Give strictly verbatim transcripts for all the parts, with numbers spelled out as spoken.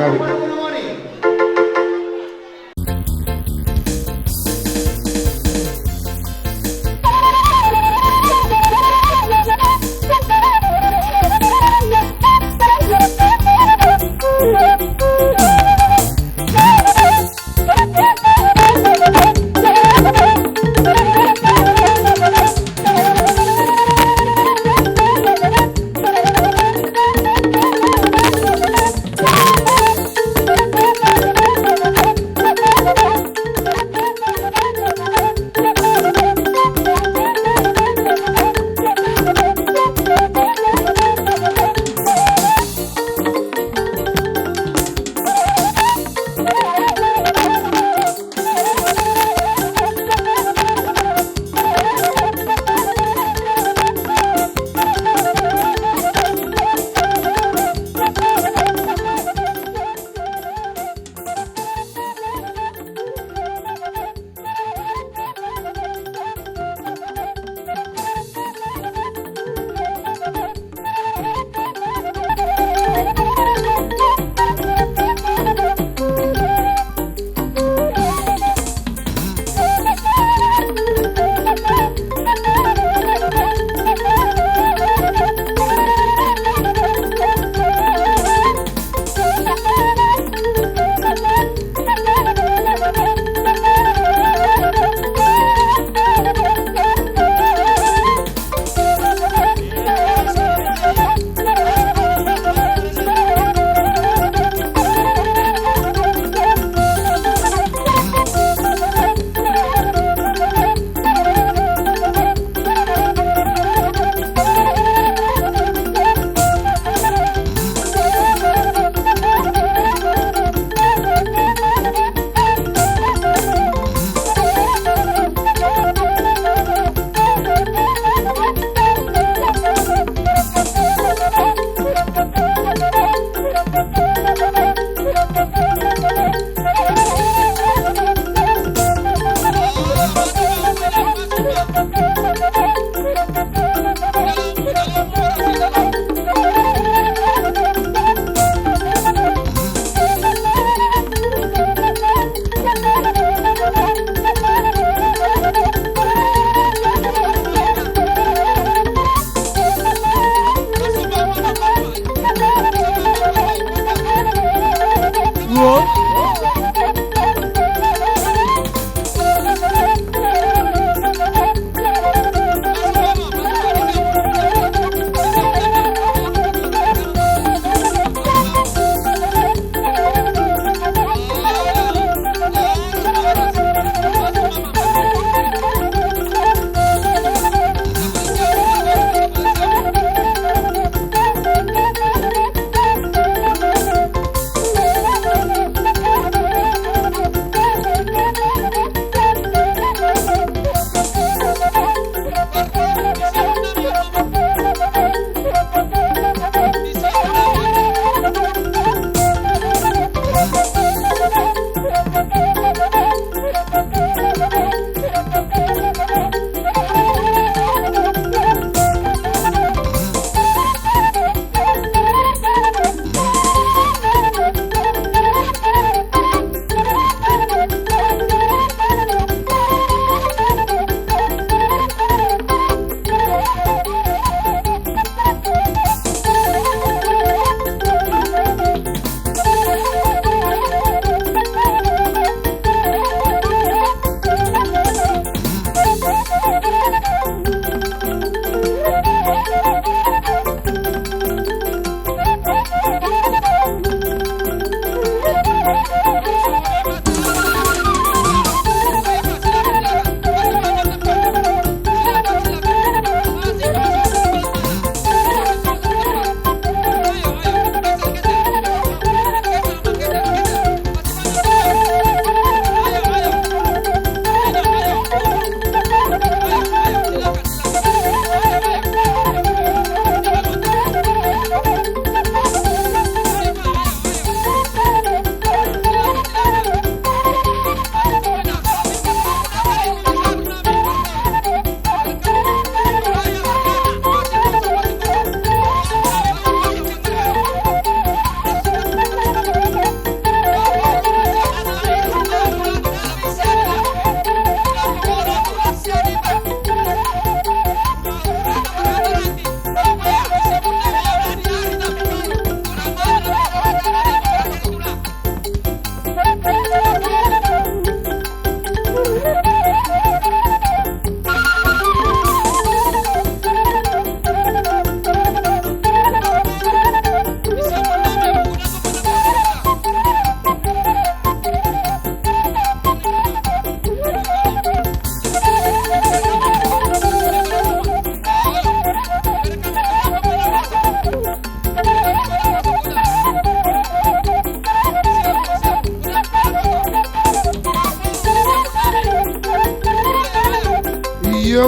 Gabe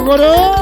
Waduh.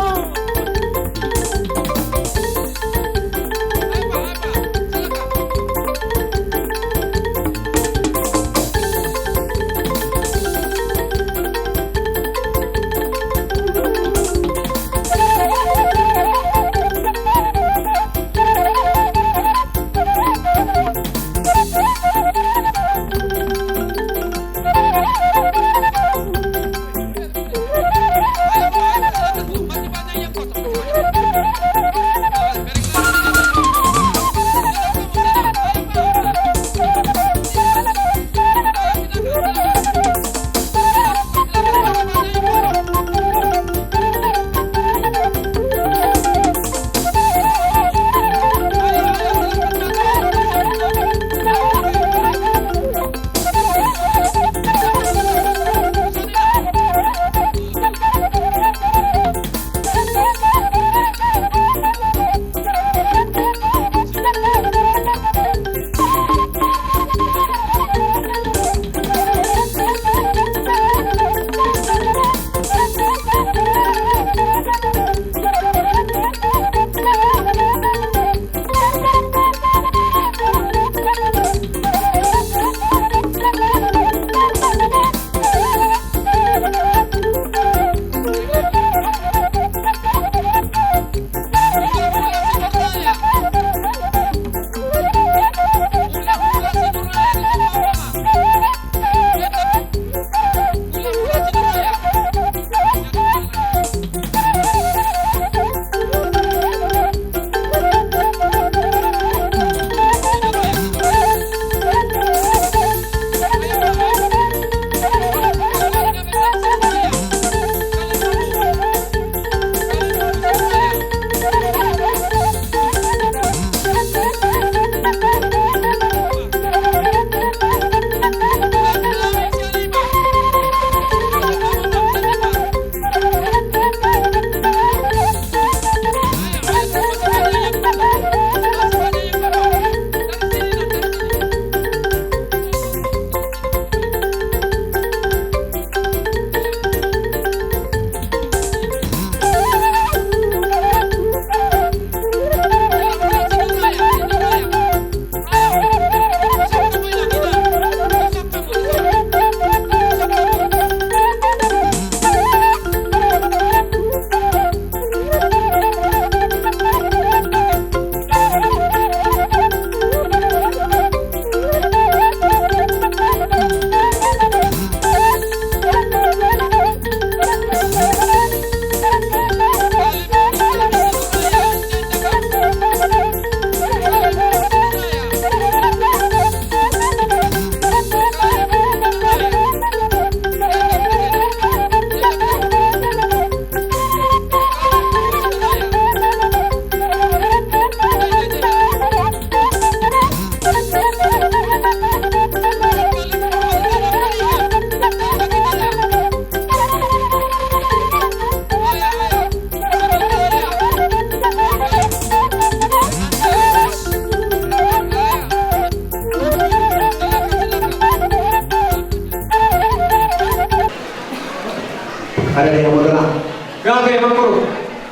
Ada di kamu dalam. Gabe makku.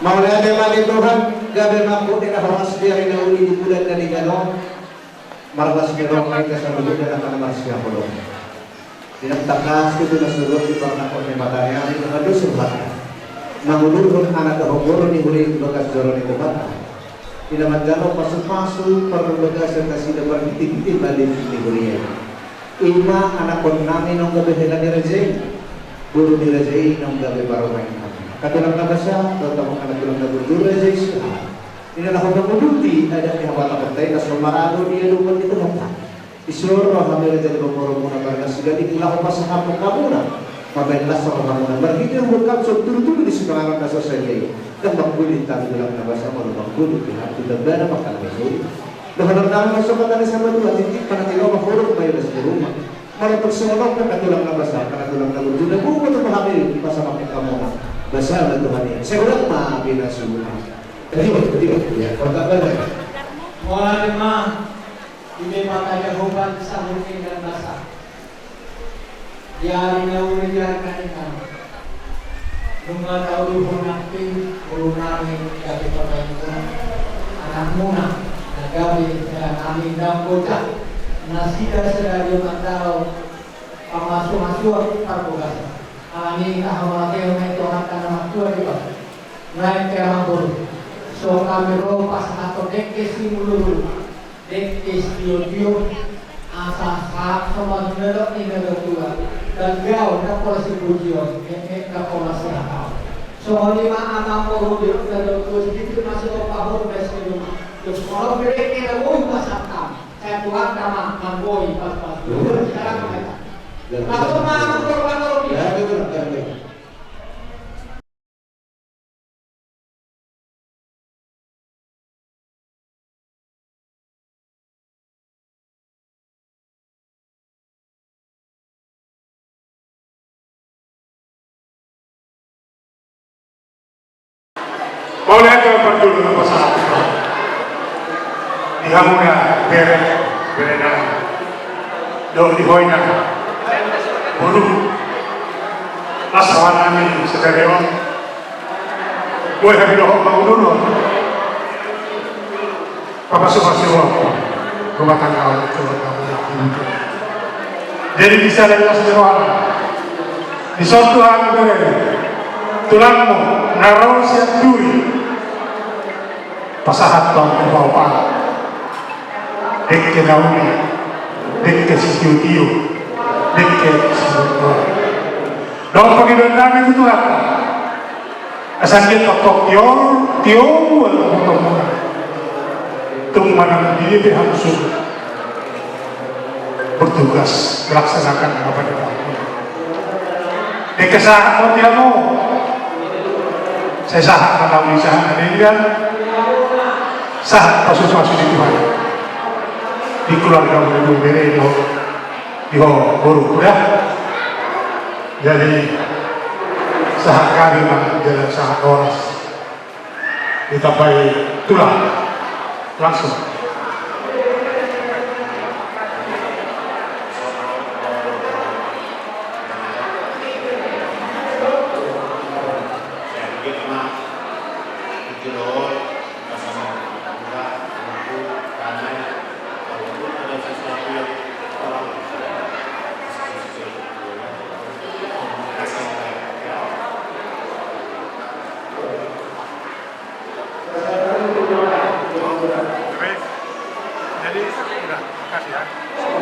Mauliate ma di Tuhan, gabe makku di na horas di ari na uli di bulan na di gadong. Marlas ni roha i na saluhutna na marlas ni roha. Di na tangkas tu na surut di parnangkok ni mataniari na dos rohana. Mangulurhon anak dohot boru ni huria i tu bagas joro ni Tuhanta. Di na manjalo pasupasu parbagasan nasida marhitehite balik ni huria i. I ma anakkonnami naung gabe hela ni raja i. Boru ni raja i naung gabe parumaennami. Angka tulang na basa, dohot hamu angka tulang na burju raja i suda. Di na laho manguduti adat ni hamatakonta i na so marago di adopan ni Tuhanta. Dison ro hami raja ni boru muna marga Sigaling laho pasahathon hamuna. Mambahen las rohamuna marhite uhum na so tudu-tudu di sipanganon na so sadia i. Ndang mangkulit hami tulang na basa molo mangkulit hami tu tambana mangkalahi suri. Dohonon nami ma songon hata ni satua, tintin panatiro ma holong ma i las ni ruma. Molo tung songon on pe angka tulang na basa, angka tulang na burju na boi ma tu hami pasahathon hamuna. Basa ma Tuhan i. Sai godang ma pinasuna. Betul, betul. Ya, kota mana? Mauliate ma. Di Debata Jahowa di saluhut ende nasa. Di ari na uli di ari na hita. Nunga tauluhon nangkin boru nami gabe pamainmuna, anakmuna na gabe hela nami, ndang bocah nasida sahali on mandao pamasumasu parbogasan. Alani i tahaholangkon ma i tu Amanta na martua Debata. Naeng pe amang boru, songon hami ro pasahathon dengke simulujulu, dengke sitiotio, asa sahat somal na dok ni na dok tua, dan gau na pola sipujion, nek nek na pola sihatahon. Songon i ma amang boru di na dok tua, sititi ma sihol pahompu na sititi ma. Terus kalau bereke na boi pasahat hami, saya tuan nama manggoi pas-pas. Sekarang mereka. Langsung ma amang boru, amang boru. Mauliate ma parjolo na pasahat di hamuna bere, bere nami. Dohot di ho inang, boru, las roha nami sadari on. Boi hami dohot mangudurhon pamasumasu rumah tangga on. Jadi di sada las ni roha, dison tu hami bere, tulangmu na ro sian duri, pasahathon upa-upa, dengke na uli, dengke sitiotio, dengke sitiotio. Dohot pangidoan nami tu Tuhanta, asa anggiat tongtong tio, tio ma botomu, tung manang di dia pe hamu suhut bertugas melaksanakan apa di dalam. Dengke sahat ma tu hamu. Sai sahat ma na uli, sahat na denggan, sahat pasupasu ni Tuhan di keluarga, bere, dohot di ho boru, ya. Jadi sahat gabe ma jala sahat horas. Ditambai tulang langsung. Jadi, udah, makasih ya.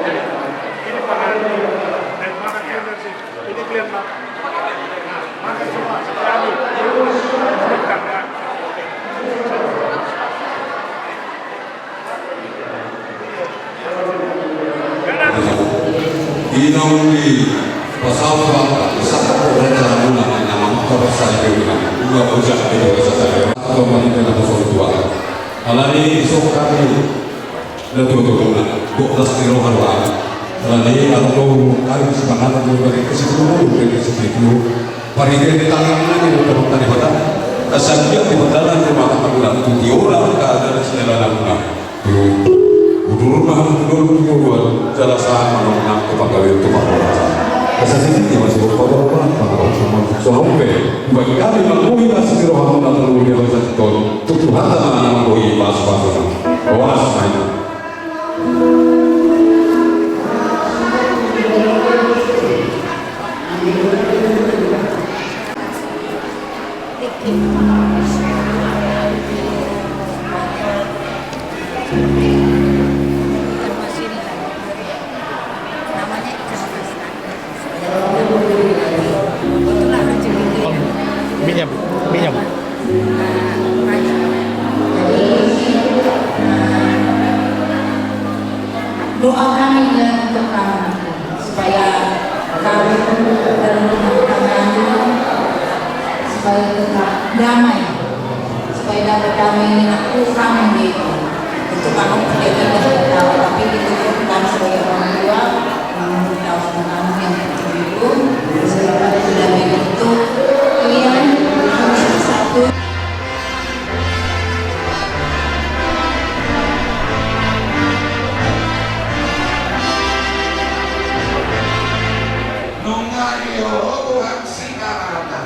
Jadi, ini pangan, dan makan ini dari sini. Ini kalian makan. Nah, makan semua, sekali. Makan, ya. Oke. Inong di pasawa, sahat tu rencanamuna, nama maka pasal ke una, dua bujak di bawah sasaran. Atau mani kena pasal dua. Alani isok hami, na tuatua muna, gok las ni roha roha. Alani atau kau hami semangat dari kesepuluh, dari kesepuluh. Parigan di tangan nami, untuk tadi pada. Asa anggiat di batalan rumah tangga muna, tu tiora angka dari sini lalap muna. Udur ma hamu tu dolu tu dolu, jala sahat ma hamu nang tu panggabean tu parhorasan. Asa sititi ma sihol pahompu, pahompu. Songon i pe, umbahen hami manggohi las ni rohamuna tolu dia basa siton, tu Tuhanta ma na manggohi pasupasuna. Horas ma i. Minyak, minyak. Doakan ya untuk kami. Supaya kami dalam rumah tangga ini, supaya tetap damai, supaya dapat damai ini, aku kangen dia itu. Itu kalau pendidikan dari tahu, tapi itu kan sebagai orang tua, memang tahu tentang yang penting itu, supaya dapat damai itu, kalian harus bersatu. Nunga diolobuhan sikaratan.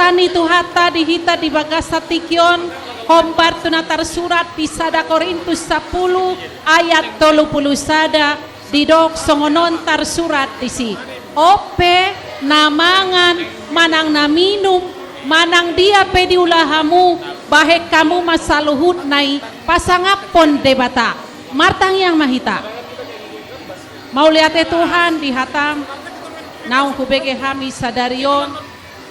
Ni Tuhanta di hita di bagasan tingki on, hombar tu na tarsurat di sada Korintus sampulu ayat tolu pulu sada, didok songon on tarsurat disi: On pe na mangan manang na minum manang dia pe diula hamu, bahen hamu ma saluhutna i pasangaphon Debata. Martangiang ma hita. Mauliate Tuhan di hataM, naung hubege hami sadari on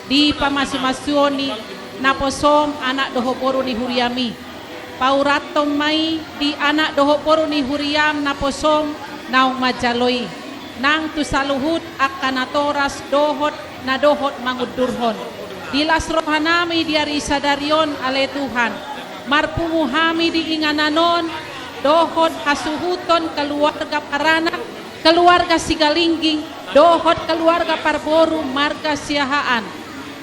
di pamasumasuon ni naposoM, anak dohot boru ni huriaMi. Paurathon ma i di anak dohot boru ni huriaM naposoM naung manjalo i, nang tu saluhut angka natoras dohot na dohot mangundurhon. Di las rohanami di ari sadari on, ale Tuhan, marpungu hami di inganan on dohot hasuhuton keluarga paranak, keluarga Sigalingging, dohot keluarga parboru marga Siahaan.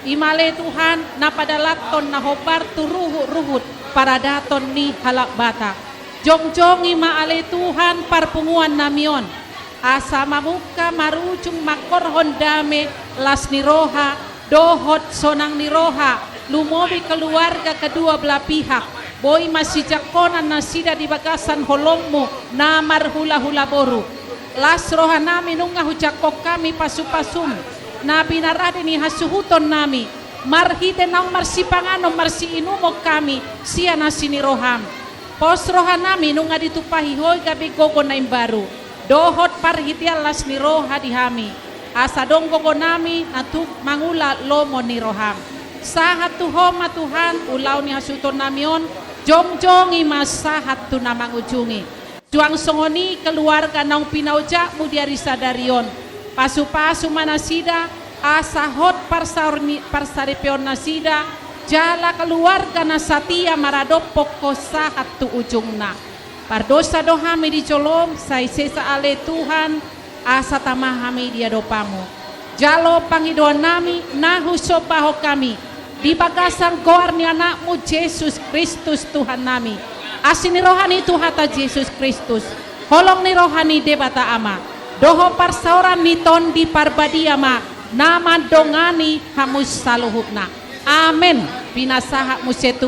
I ma ale Tuhan na padalathon na hombar tu ruhut-ruhut paradaton ni halak Batak. Jongjongi ma ale Tuhan parpunguannami on, asa mamungka marujung mangkorhon dame, las ni roha, dohot sonang ni roha, lumobi keluarga kedua belah pihak, boi masijangkonan nasida di bagasan holongMu na marhulahula boru. Las rohanami nunga hujangkon hami pasupasuM na pinarade ni hasuhutonnami, marhite naung marsipanganon marsiinumon hami sian asi ni rohaM. Pos rohanami nunga ditumpahi Ho i gabe gogo na imbaru, dohot parhitean las ni roha di hami, asa adong gogonami na tuk mangula lomo ni rohaM. Sahat tu Ho ma Tuhan ulaon ni hasuhutonnami on, jongjongi ma sahat tu na mangujungi. Suang songon i keluarga naung pinaojak-Mu di ari sadari on, pasupasu ma nasida, asa hot parsaor ni, parsaripeon nasida, jala keluarga na satia maradophon Ho sahat tu ujungna. Pardosa do hami di joloM, sai sesa ale Tuhan, asa tama hami di adopanMu. Jalo pangidoannami na husombahon hami di bagasan goar ni AnakMu Jesus Kristus Tuhannami. Asi ni roha ni Tuhanta Jesus Kristus, holong ni roha ni Debata Ama, dohot parsaoran ni Tondi Parbadia ma na mandongani hamu saluhutna. Amen. Pinasahat muse tu